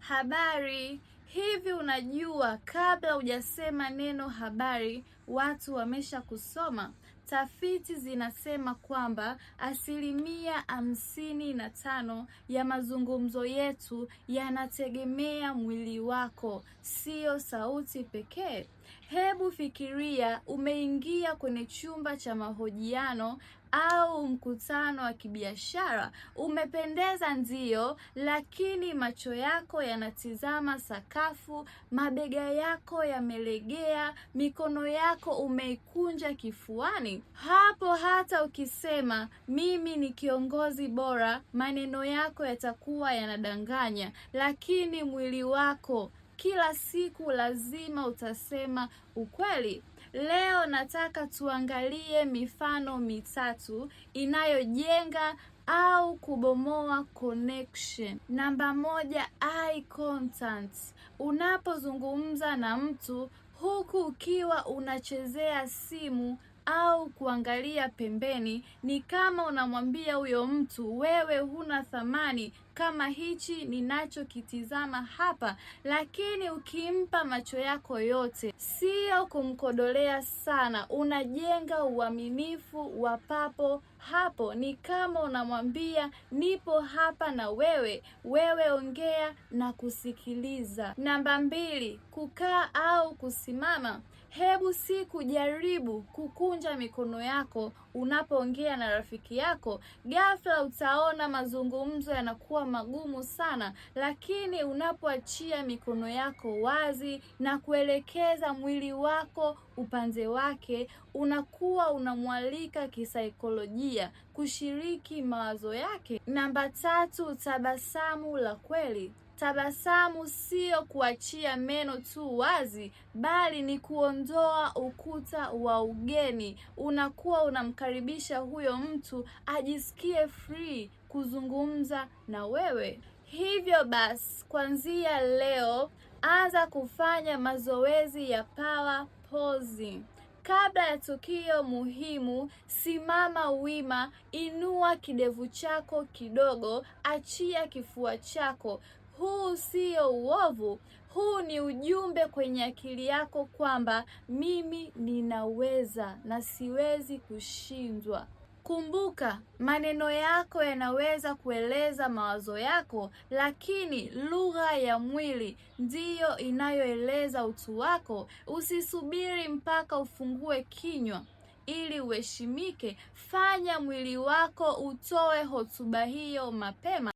Habari. Hivi unajua kabla hujasema neno habari, watu wamesha kusoma? Tafiti zinasema kwamba 55% ya mazungumzo yetu yanategemea mwili wako, sio sauti pekee. Hebu fikiria umeingia kwenye chumba cha mahojiano au mkutano wa kibiashara. Umependeza ndio, lakini macho yako yanatizama sakafu, mabega yako yamelegea, mikono yako umeikunja kifuani. Hapo hata ukisema mimi ni kiongozi bora, maneno yako yatakuwa yanadanganya, lakini mwili wako kila siku lazima utasema ukweli. Leo nataka tuangalie mifano mitatu inayojenga au kubomoa connection. Namba moja, eye contact. Unapozungumza na mtu huku ukiwa unachezea simu au kuangalia pembeni, ni kama unamwambia huyo mtu wewe huna thamani kama hichi ninachokitizama hapa. Lakini ukimpa macho yako yote, sio kumkodolea sana, unajenga uaminifu wa papo hapo. Ni kama unamwambia nipo hapa na wewe, wewe ongea na kusikiliza. Namba mbili, kukaa au kusimama. Hebu siku jaribu kukunja mikono yako unapoongea na rafiki yako. Ghafla utaona mazungumzo yanakuwa magumu sana, lakini unapoachia mikono yako wazi na kuelekeza mwili wako upande wake, unakuwa unamwalika kisaikolojia kushiriki mawazo yake. Namba tatu, tabasamu la kweli. Tabasamu sio kuachia meno tu wazi, bali ni kuondoa ukuta wa ugeni. Unakuwa unamkaribisha huyo mtu ajisikie free kuzungumza na wewe. Hivyo basi, kuanzia leo anza kufanya mazoezi ya power posing. Kabla ya tukio muhimu, simama wima, inua kidevu chako kidogo, achia kifua chako. Huu sio uovu, huu ni ujumbe kwenye akili yako kwamba mimi ninaweza na siwezi kushindwa. Kumbuka, maneno yako yanaweza kueleza mawazo yako, lakini lugha ya mwili ndiyo inayoeleza utu wako. Usisubiri mpaka ufungue kinywa ili uheshimike. Fanya mwili wako utoe hotuba hiyo mapema.